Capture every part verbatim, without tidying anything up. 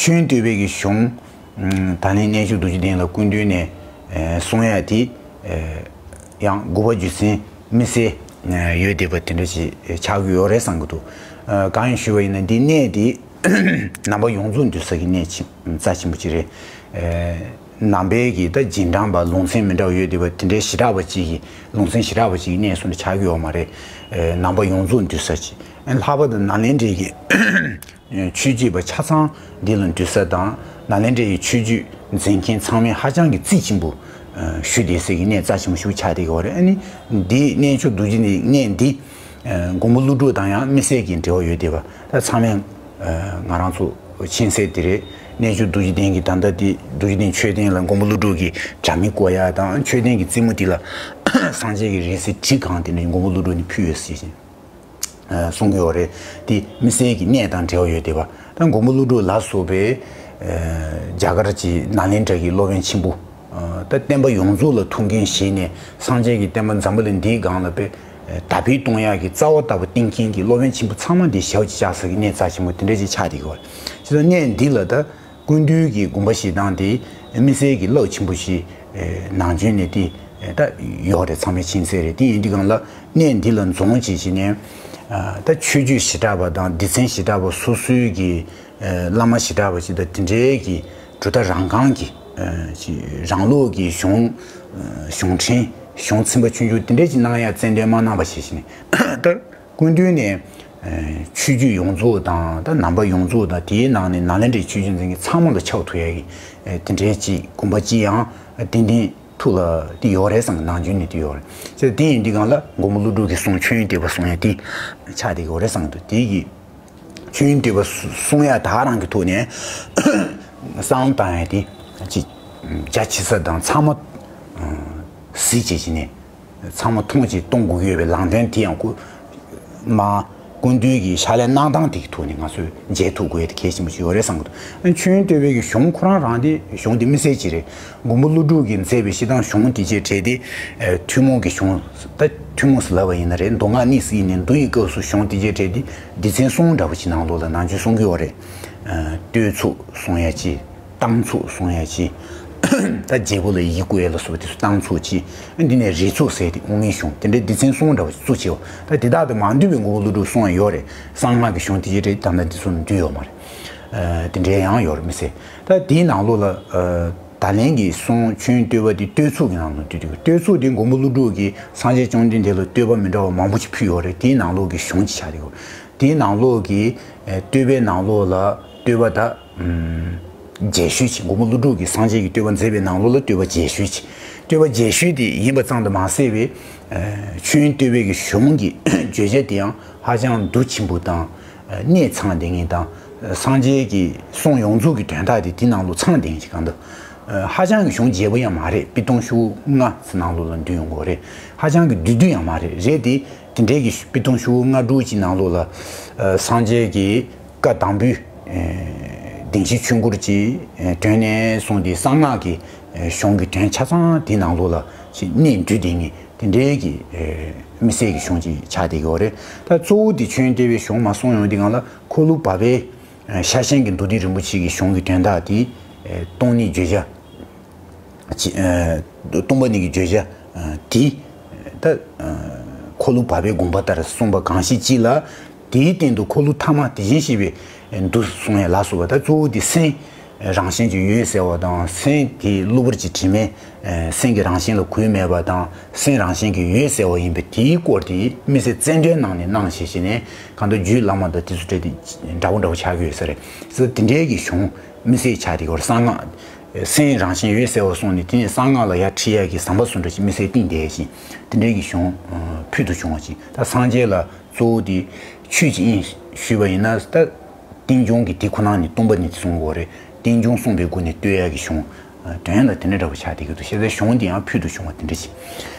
ཆོས་དབྱིངས་བསྟོད་པའི་གི་གཞུང་། ད་ལན་གནས་མཆོག་རྡོ་རྗེ་གདན་ལ་སྐུ་མདུན་ནས་གསུང་ཡ་དེ། ཡང་དགོངས་པ་རྒྱུ་མཚན་དམིགས་བསལ་ཡོད་བསྡད་པ་དེ་འདྲ་ཞིག་ཆགས་ཀྱི་ཡོད་རེད་བསམ་གྱི་འདུག་གང་ཡིན་ཞུས་པ་ཡིན་ན། འདི་གནས་དེ་ནང་པ་ཡོངས་རྫོགས་འདུས་ས་གི་གནས་ཆེན་རྩ་ཆེན་པོ་ཅིག་རེད། ནང་པའི་གི་ད་རྗེས་འབྲང་པ་ལུང་ཚན་མི་འདྲ་བ་ཡོད་བསྡད་པ་དེ་འདྲའི་ཞེ་དྲག་པ་ཅིག་གི་ལུང་ཚན་ཞེ་དྲག་པ་ཅིག་གི་གནས་སུ་འདྲ་ཆགས་ཀྱི་ཡོད་མ་རེད། ནང་པ་ཡོངས་རྫོགས་འདུས་ས་ཅིག་ལྷག་པར་དུ་ནཱ་ལེནྡྲའི་གི་ཆོས་བརྒྱུད་པ་ཆ་ཚང་འདི་ལ་འདུས་ས་དང་། ནཱ་ལེནྡྲའི་ཆོས་བརྒྱུད་འཛིན་མཁན་ཚང་མས་ཧ་ཅང་གི་རྩིས་ཆེན་པོ་ཞུ་བསྡད་སའི་གི་གནས་རྩ་ཆེན་པོ་ཞིག་ཆགས་བསྡད་ཀྱི་ཡོད་རེད། ཨ་ནི་འདི་གནས་མཆོག་རྡོ་རྗེ་གདན་གནས་འདི་མགོན་པོ་ཀླུ་སྒྲུབ་དང་ཡང་དམིགས་བསལ་གྱི་འབྲེལ་བ་ཡོད་བསྡད་པ་ད་ཚང་མས་ང་རང་ཚོ་མཁྱེན་གསལ་དེ་རེད། གནས་མཆོག་རྡོ་རྗེ་གདན་གྱི་ད་ལྟ་འདི་རྡོ་རྗེ་གདན་མཆོད་རྟེན་ལ་མགོན་པོ་ཀླུ་སྒྲུབ་ཀྱི་དྲ་མིག་བཀོད་ཡ་དང་། མཆོད་རྟེན་གྱི་རྩེ་མོ་འདི་ལ་སངས་རྒྱས་ཀྱི་རིང་བསྲེལ་གྲི་གང་དེ་ནས་མགོན་པོ་ཀླུ་སྒྲུབ་ནས་ཕུལ་ཡོད་ཟེར་བཞིན། གསུང་གི་ཡོད་རེད། དེ་དམིགས་བསལ་གྱི་གནས་དང་འབྲེལ་བ་ཡོད་བསྡད་པ། ད་མགོན་པོ་ཀླུ་སྒྲུབ་ལ་སོགས་པའི་རྒྱ་གར་གྱི་ནཱ་ལེནྡྲ་གི་སློབ་དཔོན་ཆེན་པོ། ད་བསྟན་པ་ཡོངས་རྫོགས་ལ་ཐུགས་འགན་བཞེས་ནས་སངས་རྒྱས་ཀྱི་བསྟན་པ་འཛམ་བུ་གླིང་འདིའི་སྒང་ལ་དཔེ་དར་སྤེལ་གཏོང་ཡག་གི་རྩ་བ་ལྟ་བུ་བསྟེན་མཁན་གྱི་སློབ་དཔོན་ཆེན་པོ་ཚང་མ་འདི་ཞབས་ཀྱིས་བཅགས་ས་གི་གནས་རྩ་ཆེན་པོ་དེ་འདྲ་ཅིག་ཆགས་བསྡད་ཀྱི་ཡོད་རེད། བྱས་ཙང་གནས་འདི་ལ་ད། སྐུ་མདུན་གྱི་དགོངས་པ་བཞེས་སྟངས་དེ་དམིགས་བསལ་གྱི་རླབས་ཆེན་པོ་ཞིག་ནང་བྱོན་ནས་དེ་ད་ཡོད་རེད། ཚང་མས་མཁྱེན་གསལ་རེད། དེ་ཡིན་དུས་སྒང་ལ་གནས་འདི་ལ་འཛོམས་བྱས་བྱས་ནས་ད་ཆོས་བརྒྱུད་ཞེ་དྲག་པ་དང་སྡེ་ཚན་ཞེ་དྲག་པ་སོ་སོའི་གི་བླ་མ་ཞེ་དྲག་པ་ཞིག་དང་དེ་འདྲའི་གི་གྲུབ་མཐའ་རང་རྐང་གི་རང་ལུགས་ཀྱི་གཞུང་གཞུང་ཕྲན་གཞུང་ཚན་པ་ཆུང་ཆུང་དེ་འདྲའི་ཅིག་གནང་ཡ་རྩལ་འདོན་མ་གནང་བ་བྱས་བྱས་ནས་ད། སྐུ་མདུན་ནས་ཆོས་བརྒྱུད་ཡོངས་རྫོགས་དང་ད་ནང་པ་ཡོངས་རྫོགས་དང་དེའི་ནང་ནས་ནཱ་ལེནྡྲའི་ཆོས་བརྒྱུད་འཛིན་མཁན་ཚང་མ་ལ་ཕྱག་ཐུག་ཡ་གི་དེ་འདྲའི་ཅིག་དགོངས་པ་ཅིག་ཡང་ཏན་ཏན་ཐུགས་ལ་དེ་ཡོད་རེད་བསམ་གི། ནང་བྱོན་ནས་དེ་ཡོད་རེད། བྱས་དེ་ཡིན་དུས་སྒང་ལ་མགོན་པོ་ཀླུ་སྒྲུབ་ཀྱི་གསུང་ཆོས་དབྱིངས་བསྟོད་པ་གསུང་ཡ་དེ་ཆགས་བསྡད་ཀྱི་ཡོད་རེད་བསམ་གི་འདུག་དེ་གི་ཆོས་དབྱིངས་བསྟོད་པ་གསུང་ཡ་ད་རང་གི་ཐོག་ནས་བསམ་བློ་བཏང་ཡ་དེ་ཅིག་རྒྱ་ཆེ་ས་དང་ཚང་མ་གཟིགས་བྱས་བྱས་ནས། ཚང་མ་མཐོང་ཅིག་གཏོང་དགོས་ཀྱི་ཡོད་པའི་ལམ་སྟོན་དེ་ཡང་སྐུ་མ་སྐུ་མདུན་གྱི་ཕྱག་ལས་གནང་སྟངས་དེ་གི་ཐོག་ནས་ང་ཚོས་མཇལ་ཐུབ་དགོས་ཡ་དེ་གལ་ཆེན་པོ་ཞིག་ཡོད་རེད་བསམ་གྱི་འདུག་ཆོས་དབྱིངས་བསྟོད་པའི་གི་གཞུང་ཁོ་རང་རང་དེ་གཞུང་དེ་དམིགས་བསལ་ཅིག་རེད། མགོན་པོ་ཀླུ་སྒྲུབ་ཀྱིས་མཛད་པའི་སྤྱིར་བཏང་གཞུང་དེ་བཅས་གྲས་དེ་ཐུན་མོང་གི་གཞུང་ད་ཐུན་མོང་ཟེར་ལབ་པ་ཡིན་ན་རེད། མདོ་སྔགས་གཉིས་ཟེར་ཡིན་ནའི་མདོ་ཡི་སྐབས་སུ་གཞུང་དེ་བཅས་གྲས་དེ་སྡེ་ཚན་གསུམ་འདྲ་པོ་ཅིག་ནང་ལོགས་ལ་ནང་ཆོས་གསུང་གི་ཡོད་རེད། བསྟོད་ཚོགས་གསུང་ཡ་ཅིག་གཏམ་ཚོགས་གསུང་ཡ་ཅིག་ད་རྒྱལ་པོ་ལ་ཡིད་བསྐུལ་ཡ་ལ་སོགས་པ་དེ་ཚོ་གཏམ་ཚོགས་ཅིག་འདི་ནས་རིགས་ཚོགས་ཟེར་ཏེ་དབུ་མའི་གཞུང་དེ་འདྲའི་སྡེ་ཚན་གསུམ་འདྲ་བ་ཅིག་གཙོ་ཆེ་བ། ད་དེ་དག་དང་མ་འདུས་པའི་མགོན་པོ་ཀླུ་སྒྲུབ་གསུང་ཡ་ཡོད་རེད། གསང་སྔགས་ཀྱི་གཞུང་དེ་ཅིག་རེད། ད་ལྟ་འདི་ཚོ་ནང་འདུས་ཡོད་མ་རེད། དེ་འདྲའི་ཡང་ཡོད་རེད་མི་སྲིད། ད་དེའི་ནང་ལོགས་ལ་ད་ལན་གྱི་གསུང་ཆོས་བསྟོད་པ་དེ་བསྟོད་ཚོགས་ཀྱི་ནང་ལ་འདུས་འདུག་བསྟོད་ཚོགས་དེ་མགོན་པོ་ཀླུ་སྒྲུབ་ཀྱིས་སངས་རྒྱས་བཅོམ་ལྡན་འདས་ལ་བསྟོད་པ་མི་འདྲ་བ་མང་པོ་ཅིག་ཕུལ་ཡོད་རེད། དེའི་ནང་ལོགས་ཀྱི་གཞུང་ཅིག་ཆགས་ཡོད། དེའི་ནང་ལོགས་ཀྱི་ཨེ་བསྟོད་པའི་ནང་ལོགས་ལ་བསྟོད་པ་ད་ཨམ་རྒྱས་ཤོས་ཅིག་མགོན་པོ་ཀླུ་སྒྲུབ་ཀྱིས་སངས་རྒྱས་ཀྱི་བསྟོད་པ་མཛད་པའི་ནང་ལོགས་ལ་བསྟོད་པ་རྒྱས་ཤོས་ཅིག་བསྟོད་པ་རྒྱས་ཤོས་དེ་ཡིན་པ་ཙམ་དུ་མ་ཟད་པའི་ཨེ་ཆོས་དབྱིངས་བསྟོད་པའི་གི་གཞུང་གི་བརྗོད་བྱ་དེ་ཡང་ཧ་ཅང་མདོ་ཆེན་པོ་དང་ཨེ་གནད་ཚང་བསྡད་མཁན་དང་། སངས་རྒྱས་ཀྱི་གསུང་ཡོངས་རྫོགས་ཀྱི་དོན་དག་དེ་དེའི་ནང་ལོགས་ཚང་བསྡད་མཁན་ཅིག་གང་འདུག་ཨེ་ཧ་ཅང་གི་གཞུང་རྒྱས་པོ་ཡང་མ་རེད། པི་ཏོང་ཤོག་ལྔ་ཙམ་ནང་ལོགས་ལ་འདུས་ཡོང་གི་རེད། ཧ་ཅང་གི་བསྡུས་བསྡུས་ཡང་མ་རེད། རེད་དེ། དེ་འདྲའི་གི་པི་ཏོང་ཤོག་ལྔ་དྲུག་ཅིག་ནང་ལོགས་ལ་ཨ་སངས་རྒྱས་ཀྱི་བཀའ་དང་པོའི་ཨ་བདེན་བཞིའི་ཆོས་འཁོར་གྱི་ཨ་དོན་ནས་བཟུང་སྟེ་གསང་སྔགས་ཀྱི་ཨ་གཞུང་གི་དོན་ཆ་ཚང་དེའི་ནང་ལོགས་ལ་ཅིག་གནད་འདུས་བསྡད་མཁན་དེ་འདྲའི་གི་ཨ་དམིགས་བསལ་གྱི་གཞུང་ཅིག་ཆགས་བསྡད་ཀྱི་ཡོད་རེད། ད་གཙོ་བོ་དེ་ཆོས་དབྱིངས་བསྟོད་པའི་གཞུང་མར་གསུངས་ཡོང་དུས་སྒང་ལ་འཁོར་ལོ་བར་པའི་ཨ་ཤེར་ཕྱིན་གྱི་མདོ་སྡེ་རིན་པོ་ཆེ་གི་གཞུང་གི་དོན་དག་དེ་ཨ་སྟོང་ཉིད་བརྗོད་བྱ། ཅི་ཨ་སྟོང་པ་ཉིད་ཀྱི་བརྗོད་བྱ་ཨ་དེ་ད་ཨ་འཁོར་ལོ་བར་པའི་དགོངས་པ་ལྟར་གསུངས་པ་གང་ཞིག་ཅིག་ལ། དེའི་སྟེང་དུ་འཁོར་ལོ་ཐ་མ་དེ་བཞིན་གཤེགས་པའི་མདོ་གསུང་ཡ་ལ་སོགས་པ། ད་གཙོ་བོ་དེ་སེམས་རང་བཞིན་གྱིས་འོད་གསལ་བ་དང་། སེམས་དེ་གློ་བུར་གྱི་དྲི་མས་ཨ་སེམས་ཀྱི་རང་བཞིན་ལ་གོས་མེད་པ་དང་། སེམས་རང་བཞིན་གྱིས་འོད་གསལ་བ་ཡིན་པས། དེའི་སྐོར་དེ་དམིགས་བསལ་རྩལ་འདོན་གནང་ནས་གནང་བཞིན་བྱས་ནས་གང་ལྟར་རྒྱུད་བླ་མ་དང་དེ་ཚོ་འདྲ་དེ་འདྲ་བོ་འདྲ་བོ་ཆགས་ཀྱི་ཡོད་ས་རེད། ཟེར་དེ་འདྲའི་གི་གཞུང་། དམིགས་བསལ་ཆགས་དེ་གོ་གསང་སྔགས། སེམས་རང་བཞིན་འོད་གསལ་བ་སོང་ནས་དེ་ནས་གསང་སྔགས་ལ་ཡར་ཁྲིད་ཡ་གི་ཟམ་པ་བཟོ་འདྲ་ཞིག་དམིགས་བསལ་བཏིང་བསྡད་ཅིང་། དེ་འདྲའི་གི་གཞུང་ཕུལ་དུ་བྱུང་བ་ཅིག་ད་སངས་རྒྱས་ལ་གཙོ་བོ་དེ་ཆོས་ཀྱི་དབྱིངས་ཞུས་པ་ཡིན་ན། ད་རྟེན་འབྱུང་གི་དེ་ཁོ་ན་ནི་སྟོང་པ་ཉིད་དེ་གསུང་གི་ཡོད་རེད། རྟེན་འབྱུང་གསུངས་པའི་སྒོ་ནས་བསྟོད་ཡ་གི་གཞུང་། དོན་ལ་དེ་འདྲ་འདྲ་བོ་ཆགས་བསྡད་ཀྱི་འདུག་བྱས་ཙང་གཞུང་དེ་ཡང་ཕུལ་དུ་བྱུང་བ་དེ་འདྲ་ཞིག་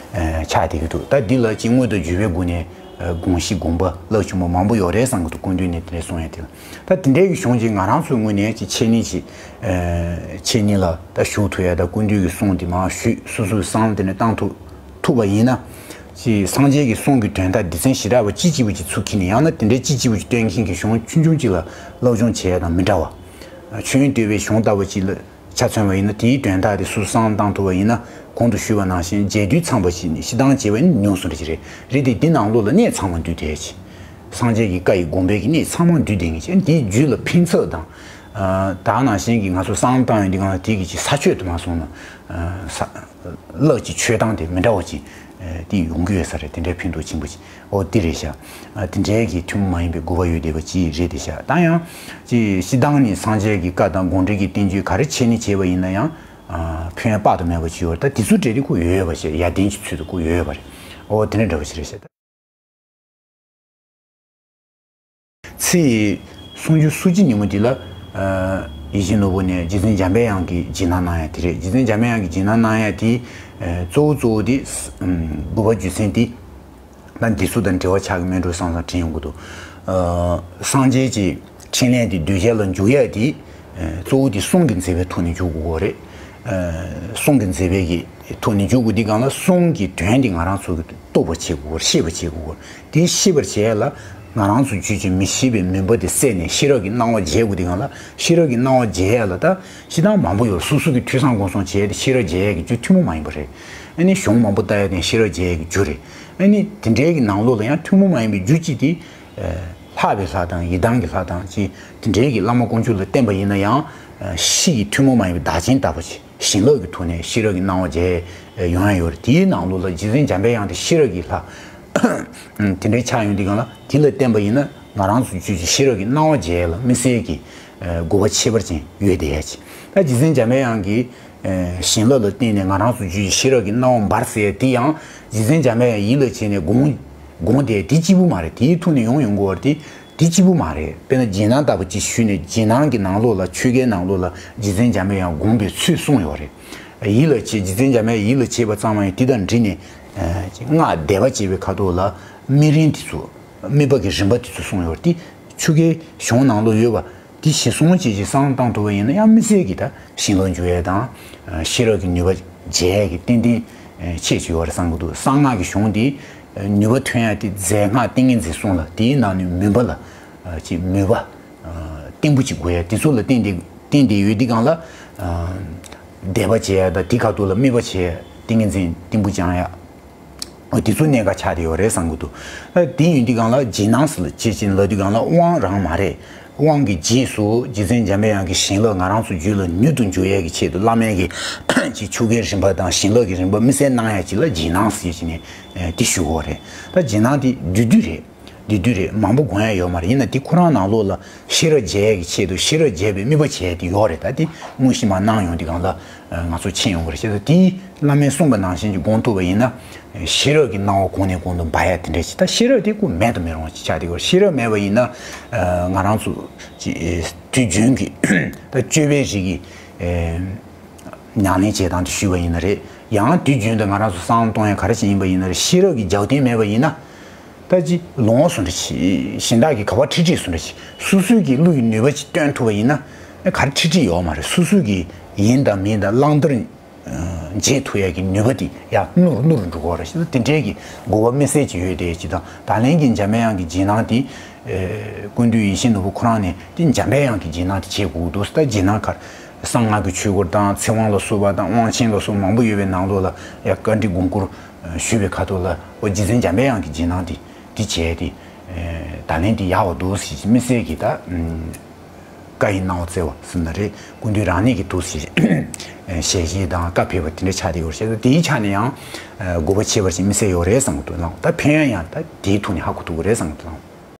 ཆགས་བསྡད་ཀྱི་འདུག་ད་འདི་ལ་ཅིག་དངོས་དང་བརྗོད་པའི་སྒོ་ནས་དགོངས་གཞི་དགོངས་པ་རླབས་ཆེན་པོ་མང་པོ་ཡོད་རེད་བསམ་གྱི་འདུག་སྐུ་མདུན་ནས་དེ་འདྲ་གསུང་ཡ་དེ་ལ། ད་དེ་འདྲའི་གི་གཞུང་ཅིག་ང་རང་ཚོའི་ངོས་ནས་ཅིག་འཆད་ཉན་ཅིག་འཆད་ཉན་ལ་ད་ཞུགས་ཐུབ་ཡ། ད་སྐུ་མདུན་གྱི་གསུང་དེ་མར་ཞུས་སོ་སོའི་བསམ་བློ་དེ་འདྲ་བཏང་ཐུབ་ཐུབ་པ་ཡིན་ན། ཅིག་སངས་རྒྱས་ཀྱི་གསུང་གི་དོན་དག་སྡེ་ཚན་ཞེ་དྲག་པ་ཅི་གཅིག་པུ་ཅིག་ཚུར་འཁྱེར་ནས། ཡང་ན་དེ་འདྲའི་ཅི་གཅིག་པུ་ཅིག་སྟོན་མཁན་གྱི་གཞུང་ཆུང་ཆུང་ཅིག་ལ་སློབ་སྦྱོང་བྱེད་ཡ་དང་མི་འདྲ་བ། མཆོད་ཡོན་བསྟོད་པའི་གཞུང་ལྟ་བུ་ཅིག་ལ་ཆ་མཚོན་པ་ཡིན་ན། དེའི་དོན་དག་དེ་སུ་བསམ་བློ་བཏང་ཐུབ་པ་ཡིན་ན། གོང་དུ་ཞུས་པ་ནང་བཞིན་རྒྱས་བསྡུས་ཚང་པ་ཞིག་ནི་སྤྱིར་བཏང་བྱས་པ་ཡིན་ན་ཉུང་སུ་འདྲ་ཞིག་རེད། རེད་དེ། འདི་ནང་ལོགས་ལ་གནད་ཚང་མ་འདུས་བསྡད་ཅིང་། སངས་རྒྱས་ཀྱི་བཀའ་ཡི་དགོངས་པའི་གི་གནད་ཚང་མ་འདུས་བསྡད་མཁན་ཅིག། འདིའི་རྒྱུད་ལ་ཕན་ཚུན་དང་། ཨ། ད་ནང་བཞིན་གྱི་ང་ཚོ་བསམ་བློ་བཏང་ཡོང་དུས་སྒང་ལ་དེ་གི་ཅིག་ས་ཆོད་དུ་མ་སོང་ན། ཨ། ས། ལག་གི་ཆོད་སྟངས་དེ་མི་འདྲ་བ་ཅིག། ཨ། དེ་ཡོང་གི་ཡོད་ས་རེད། དེ་འདྲའི་ཕན་ཐོགས་ཆེན་པོ་ཅིག། འོ། དེ་རེད་ཤག། ཨ། དེ་འདྲའི་གི་ཐུན་མོང་མ་ཡིན་པའི་དགོས་པ་ཡོད་བསྡད་པ་ཅིག་རེད་དེ་ཤག། ད་ཡང་ཅིག་སྤྱིར་བཏང་ནི་སངས་རྒྱས་ཀྱི་བཀའ་དང་དགོངས་འགྲེལ་གྱི་བསྟན་བཅོས་ག་རེ་བྱས་ནས་བྱས་པ་ཡིན་ན་ཡང་། ཨ། ཕན་ཡོན་དཔག་ཏུ་མེད་པ་ཅིག་ཡོད་རེད། ད་དེ་ཚོ་འདྲ་དེ་ཁོ་ཡོད་ཡོད་པ་ཞིག། ཡར་ལྡན་གྱི་ཚུལ་དུ་ཁོ་ཡོད་ཡོད་པ་རེད། འོ། དེ་འདྲ་འདྲ་བ་ཞིག་རེད་ཤག། ཚེས་སུམ་ཅུ་སོ་གཅིག་ཉིན་མོ་དེ་ལ། ཨ། ཡིད་བཞིན་ནོར་བུ་ནས་རྗེ་བཙུན་འཇམ་པའི་དབྱངས་ཀྱི་རྗེས་གནང་གནང་ཡ་དེ་རེད། རྗེ་བཙུན་འཇམ་པའི་དབྱངས་ཀྱི་རྗེས་གནང་གནང་ཡ་དེ། ཨ། གཙོ་བོ་གཙོ་བོ་དེ། ཨམ། དགོས་པ་རྒྱུ་མཚན་དེ། ད་འདི་ཚོ་དང་འབྲེལ་བ་ཆགས་ཀྱི་མེད་འགྲོ་བསམ་བསམ་དྲན་ཡོང་གི་འདུག། ཨ། སངས་རྒྱས་ཀྱི་འཕྲིན་ལས་དེ་གདུལ་བྱ་ལ་འཇུག་ཡ་དེ། ཨ། གཙོ་བོ་དེ་གསུང་གི་མཛད་པའི་ཐོག་ནས་འཇུག་དགོས་རེད། ཨ། གསུང་གི་མཛད་པའི་གི་ཐོག་ནས་འཇུག་དགོས་དུས་སྒང་ལ། གསུང་གི་དོན་དེ་ང་རང་ཚོ་གི་རྟོགས་པ་བྱེད་དགོས། ཤེས་པ་བྱེད་དགོས། དེ་ཤེས་པར་བྱེད་ཡ་ལ། ང་རང་ཚོ་རྒྱུད་ཀྱི་མི་ཤེས་པའི་མུན་པ་དེ་བསལ་ནས་ཤེས་རབ་ཀྱི་སྣང་བ་རྒྱས་དགོས་དུས་སྒང་ལ། ཤེས་རབ་ཀྱི་སྣང་བ་རྒྱས་ཡ་ལ་ད་སྤྱིར་བཏང་མང་པོ་ཡོད། སོ་སོ་གི་ཐོས་བསམ་སྒོམ་གསུམ་བྱས་ཏེ་ཤེས་རབ་རྒྱས་ཡ་གི་རྒྱུ་ཐུན་མོང་མ་ཡིན་པ་རེད། ཨ་ནི་གཞུང་མང་པོ་ལྟ་ཡ་དེ་ཤེས་རབ་རྒྱས་ཡ་གི་རྒྱུ་རེད། ཨ་ནི་དེ་འདྲའི་གི་ནང་ལོགས་ལ་ཡང་ཐུན་མོང་མ་ཡིན་པའི་རྒྱུ་གཅིག་དེ། ཨ། ལྷག་པའི་ལྷ་དང་ཡི་དམ་གྱི་ལྷ་དང་ཅིག། དེ་འདྲའི་གི་བླ་མ་དཀོན་མཆོག་ལ་བརྟེན་པ་ཡིན་ན་ཡང་། ཨ། གཤིས་ཀྱི་ཐུན་མོང་མ་ཡིན་པའི་བདག་རྐྱེན་ལྟ་བུ་ཅིག། བྱིན་རླབས་ཀྱི་ཐོག་ནས་ཤེས་རབ་ཀྱི་སྣང་བ་རྒྱས་ཡོང་ཡ་ཡོད་རེད། དེའི་ནང་ལོགས་ལ་རྗེ་བཙུན་འཇམ་པའི་དབྱངས་དེ་ཤེས་རབ་ཀྱི་ལྷ། ཨ། དེ་འདྲའི་ཆགས་ཡོང་དུས་སྒང་ལ། དེ་ལ་བརྟེན་པ་ཡིན་ན་ང་རང་ཚོ་རྒྱུད་ཀྱི་ཤེས་རབ་ཀྱི་སྣང་བ་རྒྱས་ཡ་ལ་དམིགས་བསལ་གྱི། ཨ། དགོས་པ་ཁྱད་པར་ཅན་ཡོད་བསྡད་ཡ་ཅིག། ད་རྗེ་བཙུན་འཇམ་པའི་དབྱངས་ཀྱི། ཨ། བྱིན་རླབས་ལ་བརྟེན་ནས་ང་རང་ཚོ་རྒྱུད་ཀྱི་ཤེས་རབ་ཀྱི་སྣང་བ་འབར་ཟེར་ཡ་དེ་ཡང་རྗེ་བཙུན་འཇམ་པའི་དབྱངས་ཡིད་ལ་བྱས་ནས་དགོངས་དགོངས་ཏེ་དེ་གཅིག་པུ་མ་རེད། དེའི་ཐོག་ནས་ཡོང་ཡོང་དགོས་པ་དེ་དེ་གཅིག་པུ་མ་རེད། དཔེར་ན་རྗེས་གནང་ལྟ་བུ་ཅིག་ཞུས་ནས། རྗེས་གནང་གི་ནང་ལོགས་ལ། ཆོ་གའི་ནང་ལོགས་ལ་རྗེ་བཙུན་འཇམ་པའི་དབྱངས་དགོངས་པའི་ཚུལ་གསུངས་ཡོད་རེད། ཡིད་ལ་བྱེད། རྗེ་བཙུན་འཇམ་པའི་དབྱངས་ཡིད་ལ་བྱེད་པ་ཙམ་མ་ཡིན། དེ་དང་འབྲེལ་ནས། ཨ། སྔགས་བཟླས་པ་བྱེད་པའི་ཁ་ཐོག་ལ་དམིགས་རིམ་དེ་ཚོ། དམིགས་པ་གི་རིམ་པ་དེ་ཚོ་གསུངས་ཡོད་རེད། དེ་ཆོ་གའི་གཞུང་ནང་ལོགས་ཡོད་པ། དེ་གཞིར་བཟུང་བྱས་ཀྱི་བསམ་བློ་བཏང་ཐུབ་པ་ཡིན་ན་ཡང་། དམིགས་བསལ་གྱི་ད་བྱིན་རླབས་འཇུག་ཡས་དང་། ཨ། ཤེས་རབ་ཀྱི་ནུས་པ་རྒྱས་ཡས་ཀྱི་ཏན་ཏན་ཨ། ཁྱད་ཅིག་ཡོད་རེད་བསམ་གྱི་འདུག། གསང་སྔགས་ཀྱི་གཞུང་དེ། ཨ། ནུས་པ་ཐོན་ཡ་དེ་རྫས་སྔགས་ཏིང་ངེ་འཛིན་གསུམ་ལ། དེའི་ནང་ནས་མུན་པ་ལ། ཨ། ཅིག་མོས་པ། ཨ། བརྟན་པོ་ཅིག་དགོས་ཡ། དེ་ཚོ་ལ་བརྟེན་ཏེ་བརྟེན་ཏེ་ཡོད་དུས་སྒང་ལ། ཨ། བཟླས་པ་བྱེད་ཡ་དང་། དེ་ཁ་ཐོག་ལ་དམིགས་པ་བྱེད་ཡ། ཏིང་ངེ་འཛིན་བརྟན་པོ་བཅང་ཡ། འོ། དེ་ཚོ་གནད་འགག་ཆགས་བསྡད་ཡོད་རེད་བསམ་གྱི་འདུག། ཨ། དེ་ཡིན་དུས་སྒང་ལ་རྗེས་གནང་ཟེར་ལ་ཅེས་ཅིག་ལབ་དུས་སྒང་ལ། དབང་རང་མ་རེད། དབང་གི་རྗེས་སུ་རྗེ་བཙུན་འཇམ་པའི་དབྱངས་ཀྱི་བྱིན་རླབས་ང་རང་ཚོ་རྒྱུད་ལ་མྱུར་དུ་འཇུག་ཡས་ཀྱི་ཆེད་དུ། བླ་མའི་གི་ཅིག་ཆོ་གའི་རིམ་པ་དང་། བྱིན་རླབས་ཀྱི་རིམ་པ་དམིགས་བསལ་གནང་ཡས་ཅིག་ལ་རྗེས་གནང་ཟེར་ཅིག་ནས། ཨ། དེ་ཞུ་དགོས་རེད། ད་རྗེས་གནང་དེ་བསྡུས་བསྡུས་རེད། བསྡུས་བསྡུས་རེད། མང་པོ་དགོངས་ཡ་ཡོད་མ་རེད། ཡིན་ན་དེ་ཁོ་རང་ནང་ལོགས་ལ་ཤེས་རབ་རྒྱས་ཡས་ཀྱི་ཆེད་དུ། ཤེས་རབ་རྒྱས་པའི་དམིགས་པ་བྱས་ཏེ་ཡོད་རེད། ད་དེ་དངོས་གཞི་མར་གནང་ཡོང་དུས་སྒང་ལ། ཨ། ང་ཚོ་མཁྱེན་ཡོང་གི་རེད། བྱས་ཙང་དེ་བླ་མས་གསུངས་པ་ནང་བཞིན་གྱི་སྒོམ་ཐུབ་པ་ཡིན་ན། ཤེས་རབ་ཀྱི་སྣང་བ་གོང་ནས་གོང་དུ་འབར་ཡ་དེ་འདྲ་ཞིག། ད་ཤེས་རབ་དེ་ཁོ་མེད་དུ་མི་རུང་བ་ཅིག་ཆགས་བསྡད་ཡོད་རེད། ཤེས་རབ་མེད་པ་ཡིན་ན། ཨ། ང་རང་ཚོ་ཅིག་དུས་རྒྱུན་གྱི་ད་སྤྱོད་པའི་རིགས་ཀྱི། ཨ། ཉམས་ལེན་བྱེད་སྟངས་དེ་ཞུས་པ་ཡིན་ན་རེད། ཡང་དུས་རྒྱུན་དུ་ང་རང་ཚོ་བསམ་བློ་གཏོང་ཡ་ག་རེ་ཞིག་ཡིན་པ་ཡིན་ན་རེད། ཤེས་རབ་ཀྱི་རྒྱབ་རྟེན་མེད་པ་ཡིན་ན། ད་ཅིག་ལོང་བ་བཟོ་འདྲ་ཞིག། གཞན་དག་གིས་ག་པར་ཁྲིད་ཁྲིད་བཟོ་འདྲ་ཞིག། སོ་སོའི་གི་བློ་ཡི་ནུས་པ་ཅིག་བཏོན་ཐུབ་པ་ཡིན་ན། ག་རེ་ཁྲིད་ཁྲིད་ཡོད་མ་རེད། སོ་སོའི་གི་ཡིན་དང་མིན་དང་བླང་དོར་འབྱེད་ཐུབ་ཡ་གི་ནུས་པ་དེ་ཡར་ནུར་ནུར་འགྲོ་གི་རེད། དེ་འདྲའི་གི་དགོས་པ་དམིགས་བསལ་ཅིག་ཡོད་དེ་ཅིག་དང་། ད་ལན་གྱི་འཇམ་པའི་དབྱངས་ཀྱི་རྗེས་གནང་དེ། ཨ། ཀུན་འདུས་ཡིད་བཞིན་ནོར་བུ་ཁོ་རང་ནས་དེ་འཇམ་པའི་དབྱངས་ཀྱི་རྗེས་གནང་དེ་བྱེད་དགོས་འདུག། ད་རྗེས་གནང་གར་གསང་སྔགས་ཀྱི་ཆོས་སྐོར་དང་། ཚིག་དབང་ལ་སོགས་པ་དང་། དབང་ཆེན་ལ་སོགས་མང་པོ་ཡོད་པའི་ནང་ལོགས་ལ་ཡ་བཀའ་འདྲི་དགོངས་སྐོར་ཞུས་པའི་ཁ་ཐོག་ལ། འོ། རྗེ་བཙུན་འཇམ་པའི་དབྱངས་ཀྱི་རྗེས་གནང་དེ་དེ་བྱས་ཏེ། ཨ། ད་ལན་དེ་ཡག་པོ་འདུག་ཟེར། དམིགས་བསལ་གྱི་ད། ཨ། བཀའ་ཡི་སྣང་བ་བསྩལ་བ་ཟེར་ན་རེད། ཀུན་འདུས་རང་གནས་ཀྱི་དུས་སུ་ཞལ་བཞེས་དང་བཀའ་ཕེབས་པ་དེ་འདྲ་ཆགས་བསྡད་ཡོད་རེད། བྱས་ཙང་དེའི་ཆ་ནས་ཡང་དགོས་པ་ཆེ་བ་ཞིག་དམིགས་བསལ་ཡོད་རེད་བསམ་གྱི་འདུག་ལགས། ད་ཕན་ཡོན་ཡང་ད་དེའི་ཐོག་ནས་ཧ་གོ་ཐུབ་ཀྱི་རེད་བསམ་གྱི་འདུག་ལགས།